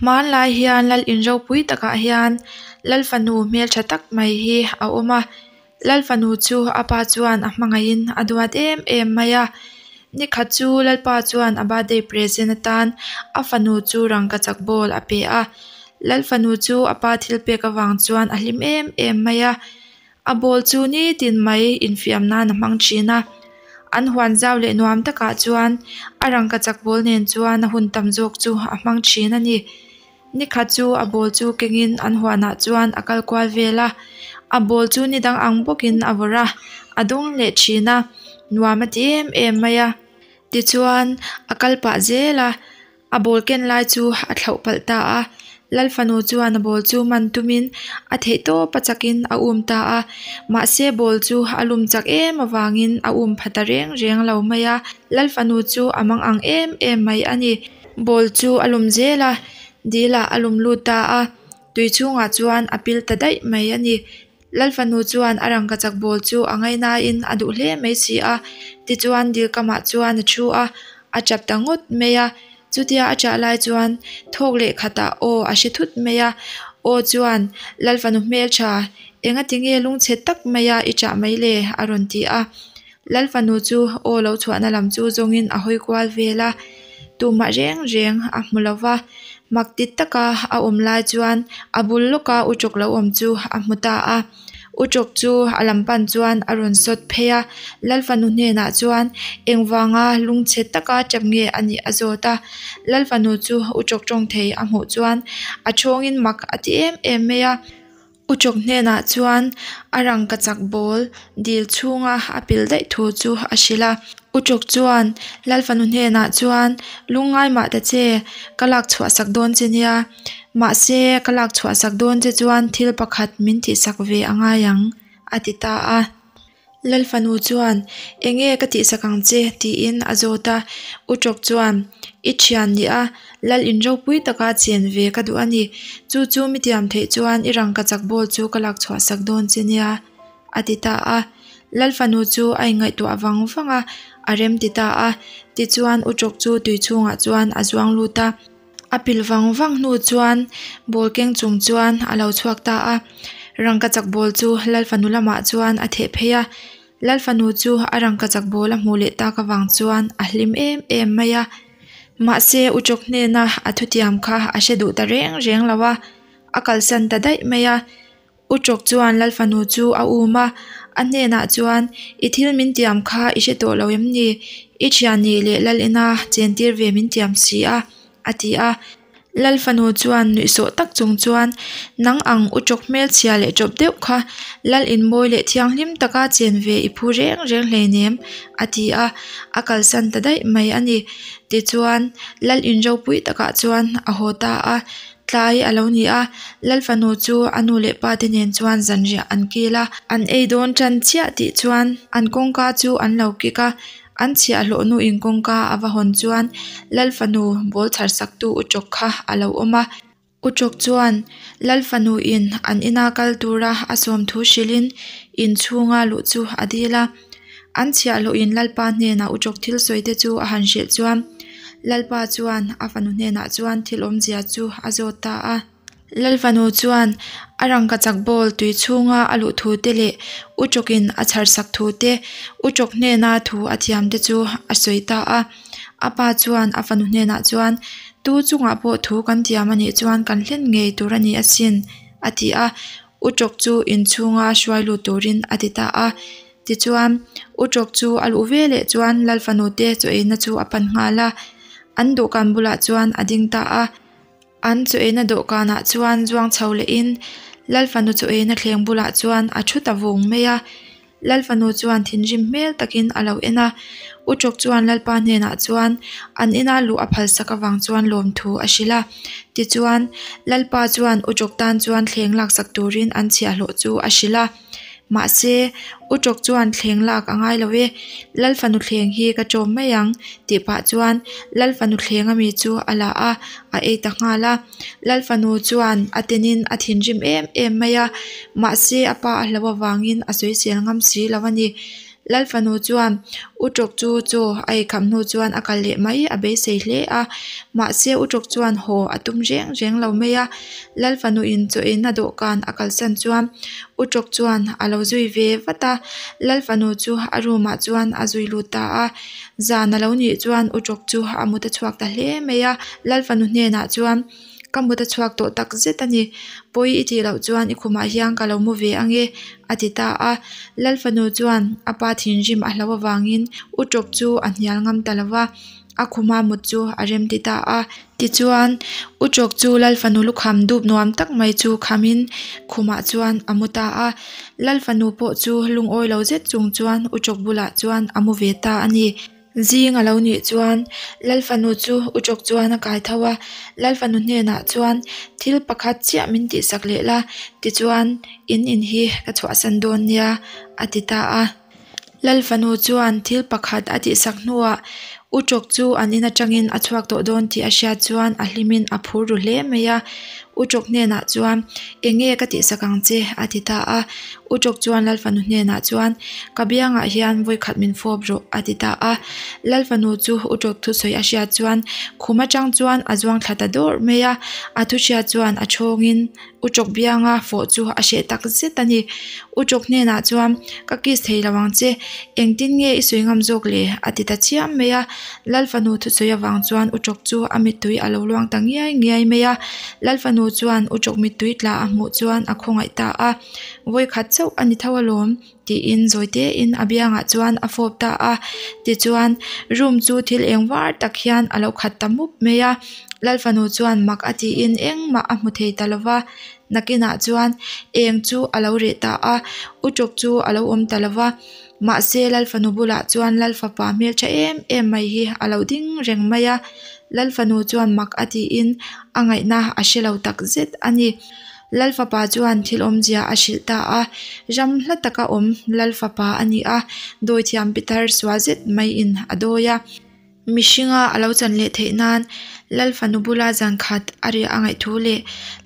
Hmanlai hian lal in ropui takah hian lal fanu hmeltha tak mai hi a awm a lal fanu chu a pa chuan a hmangaih in a duat em em mai a nikhat chu lalpa chuan a birthday present atan a fanu chu rangkachak ball a pe a lal fanu chu a pa thil pek avang chuan a hlim em em mai a a ball chu nitin mai infiam nan a hmang thin a an huan zau leh nuam takah chuan a rangkachak ball nen chuan a hun tam zawk chu a hmang thin a ni nikhat chu a ball chu kengin an huanah chuan a kal kual vel a a ball chu ni dang ang bawkin a vawrh a a dawng leh thin a nuam a ti em em mai a tichuan a kal pah zel a a ball ken lai chu a thlauh palh ta a lal fanu chuan a ball chu man tumin a theih tawp a chakin a um ta a mahse ball chu a lum chak em avangin a um pha ta reng reng lo mai a lal fanu chu a mang ang em em mai a ni ball chu a lum zel a dil ah a lum lut ta a tui chhungah chuan a pil ta daih mai a ni lal fanu chuan a rangkachak ball chu a ngaihnain a duh hle mai si a tichuan dil kamah chuan a thu a a tap ta ngawt mai a chutia a ṭah lai chuan thawk leh khatah aw a hre thut mai a aw chuan lal fanu hmeltha enga tinge lungchhe tak mai a i ṭah mai le a rawn ti a lal fanu chu aw lo chhuahna lam chu zawngin a hawi kual vel a tumah reng reng a hmu lo va mak ti taka a awm lai chuan a bul lawka utawk lo awm chu a hmu ta a utawk chu a lam pan chuan a rawn sawt phei a lal fanu hnenah chuan engvanga lungchhe taka tap nge a nih a zawt a lal fanu chu utawk tawng thei a hmuh chuan a thawngin mak a ti em em mai a utawk hnenah chuan a rangkachak ball dil chhunga a pil daih thu chu a hrilh a utawk chuan lal fanu hnenah chuan lungngai mah ta che ka lak chhuah sak dawn che nia mahse ka lak chhuah sak dawn che chuan thil pakhat min tih sak ve a ngai ang a ti ta a. Lal fanu chuan enge ka tih sak ang che tiin a zawt a utawk chuan i thian ni a lal in ropui taka chen ve ka duh a ni chu chu mi tiam theih chuan i rangkachak ball chu ka lak chhuah sak dawn che nia a ti ta a lal fanu chu a inngaihtuah vang vang a a rem ti ta a tichuan utawk chu tui chhungah chuan a zuang lut a a pil vang vang hnu chuan ball keng chung chuan a lo chhuak ta a rangkachak ball chu lal fanu lamah chuan a theh phei a lal fanu chu a rangkachak ball a hmuh leh tak avang chuan a hlim em em mai a mahse utawk hnena a thutiam kha a hre duh ta reng reng lo a a kalsan ta daih mai a utawk chuan lal fanu chu a um a a hnenah chuan i thil min tiam kha i hre tawh lo em ni i thian nih leh lal ina chen tir ve min tiam si a a ti a lal fanu chuan nuihsawh tak chung chuan nang ang utawk hmelchhia leh tawp deuh kha lal in mawi leh thianghlim taka chen ve i phu reng reng hleinem a ti a a kalsan ta daih mai a ni tichuan lal in ropui takah chuan a haw ta a tlai a lo ni a lal fanu chu a nu leh pa te nen chuan zanriah an kil a an ei dawn tan chiah tih chuan an kawngka chu an lo kik a an chhiahhlawh nu in kawngka a va hawn chuan lal fanu ball chhar sak tu utawk kha a lo awm a utawk chuan lal fanu in an ina kal tura a sawm thu hrilhin inchhunga luh chu a dil a an chhiahhlawh in lalpa hnenah utawk thil sawi te chu a han hrilh chuan lalpa chuan a fanu hnenah chuan thil awmzia chu a zawt ta a lal fanu chuan a rangkachak ball tui chhunga a luh thu te leh utawkin a chhar sak thu te utawk hnena thu a thiam te chu a sawi ta a a pa chuan a fanu hnenah chuan tu chungah pawh thu kan tiam anih chuan kan hlen ngei tur a ni asin a ti a utawk chu inchhunga hruai lut turin a ti ta a tichuan utawk chu a luh veleh chuan lal fanu te chaw eina chu a pan nghal a an dawhkan bulah chuan a ding ta a an chaw eina dawhkanah chuan zuang chho lehin lal fanu chaw eina thleng bulah chuan a thu ta vung mai a lal fanu chuan thinrim hmel takin a lo en a utawk chuan lalpa hnenah chuan an ina luh a phal sak avang chuan lawm thu a hrilh a tichuan lalpa chuan utawk tan chuan thleng lak sak turin an chhiahhlawh chu a hrilh a mahse utawk chuan thleng lak a ngai lo e lal fanu thleng hi ka tawm mai ang tih pah chuan lal fanu thleng ami chu a la a a ei ta nghal a lal fanu chuan a tenin a thinrim em em mai a mahse a pa a hlauh avangin a sawisel ngam si lo a ni. Lal fanu chuan uṭawk chu chaw a eikham hnu chuan a kal leh mai a beisei hle a, mahse uṭawk chuan haw a tum reng reng lo mai a. Lal fanu in chaw eina dawhkan a kalsan chuan uṭawk chuan a lo zui ve vat a, Lal fanu chu a room ah chuan a zui lut ta a. Zan a lo nih chuan uṭawk chu a mut a chhuak ta hle mai a, Lal fanu hnenah chuan ka mut a chhuak tawh tak zet a ni, pawi i tih loh chuan i khumah hian ka lo mu ve ange a ti ta a. Lal fanu chuan a pa thinrim a hlauh avangin uṭawk chu a hnial ngam ta lo va, a khuma mut chu a rem ti ta a. Tichuan, uṭawk chu Lal fanu lukham dup nuam tak mai chu khamin khumah chuan a mu ta a. Lal fanu pawh chu lungawi lo zet chung chuan uṭawk bulah chuan a mu ve ta a ni. Zing a lo nih chuan Lal fanu chu uṭawk chuan a kai tho a, Lal fanu hnenah chuan thil pakhat chiah min tihsak leh la, tichuan in in hi ka chhuahsan dawn nia a ti ta a. Lal fanu chuan thil pakhat a tihsak hnuah uṭawk chu an in atangin a chhuak tawh dawn tih a hriat chuan a hlimin a phur ru hle mai a. Uṭawk hnenah chuan eng nge ka tihsak ang che a ti ta a. Uṭawk chuan Lal fanu hnenah chuan ka biangah hian vawikhat min fawp rawh a ti ta a. Lal fanu chu uṭawk thusawi a hriat chuan khum atang chuan a zuang thla ta dawrh mai a. A thu hriat chuan a thawngin Uṭawk bianga fawh chu a hreh tak zet a ni. Uṭawk hnenah chuan, Ka kiss thei lo ang che, engtin nge i sawi ngam zawk le? a ti ta chiam mai a. Lal fanu thusawi avang chuan Uṭawk chu a mittui a lo luang ta ngiai ngiai mai a. Lal fanu chuan Uṭawk mittui tla a hmuh chuan a khawngaih ta a, Vawikhat chauh a ni tho alawm, tiin zawi tein a biangah chuan a fawp ta a. Tichuan, room chu thil eng var tak hian a lo khat ta mup mai a. Lal fanu chuan mak a tiin engmah a hmu thei ta lo va. Nakinah chuan eng chu a lo reh ta a, uṭawk chu a lo awm ta lo va. Mahse, Lal fanu bulah chuan Lal fapa hmeltha em em mai hi a lo ding reng mai a. Lal fanu chuan mak a tiin a ngaihna a hre lo takzet a ni. Lal fapa chuan thil awmzia a hrilh ta a, ram hla taka awm Lal fapa a ni a, dawithiam pitar sual zet maiin a dawi a. Mihringa a lo chan leh theih nan Lal fanu bula zan khat a riah a ngaih thu leh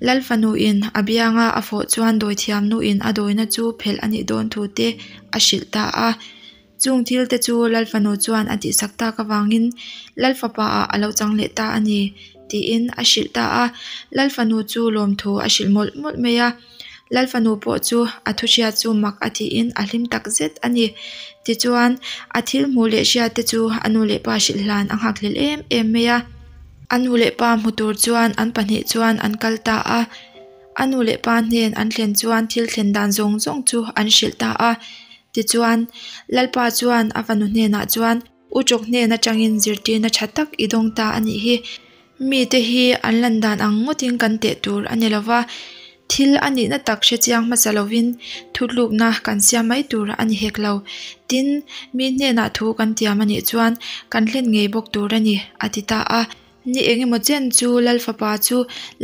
Lal fanu in a bianga a fawh chuan dawithiam nuin a dawina chu phelh a nih dawn thu te a hrilh ta a. Chung thil te chu Lal fanu chuan a tihsak tak avangin Lal fapa ah a lo chang leh ta a ni tiin a hrilh ta a. Lal fanu chu lawmthu a hrilh mawlh mawlh mai a. Lal fanu pawh chu a thu hriat chu mak a tiin a hlim tak zet a ni. Tichuan, a thil hmuh leh hriat te chu a nu leh pa hrilh hlan a nghakhlel em em mai a. A nu leh pa hmu tur chuan an pahnih chuan an kal ta a. A nu leh pa hnen an thlen chuan thil thlen dan zawng zawng chu an hrilh ta a. Tichuan, Lalpa chuan a fanu hnenah chuan, U Chawk hnen atangin zirtirna tha tak i dawng ta a nih hi. Mite hi an lan dan ang ngawtin kan teh tur a ni lova, thil a nihna tak hre chiang hmasa lovin thutlukna kan siam mai tur a ni hek lo. Tin, mi hnenah thu kan tiam a nih chuan kan hlen ngei bawk tur a ni, a ti ta a. Ni eng emaw chen chu Lal fapa chu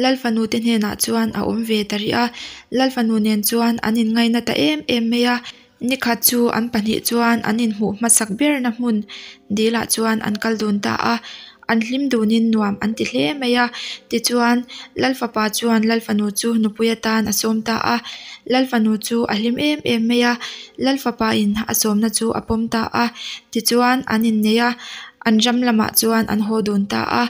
Lal fanu te hnenah chuan a awm ve ta rih a, Lal fanu nen chuan an inngaina ta em em mai a. Nikhat chu an pahnih chuan an inhmuh hmasak berna hmun dilah chuan an kal dun ta a, an hlim dunin nuam an ti hle mai a. Tichuan, Lal fapa chuan Lal fanu chu nupui atan a sawm ta a, Lal fanu chu a hlim em em mai a, Lal fapa in a sawmna chu a pawm ta a. Tichuan, an innei a, an ram lamah chuan an haw dun ta a,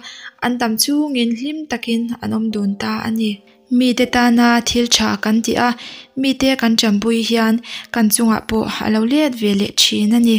an tam chungin hlim takin an awm dun ta a ni. Mite tana thil tha kan tih a, mite kan tanpui hian kan chungah pawh a lo let ve leh thin a ni.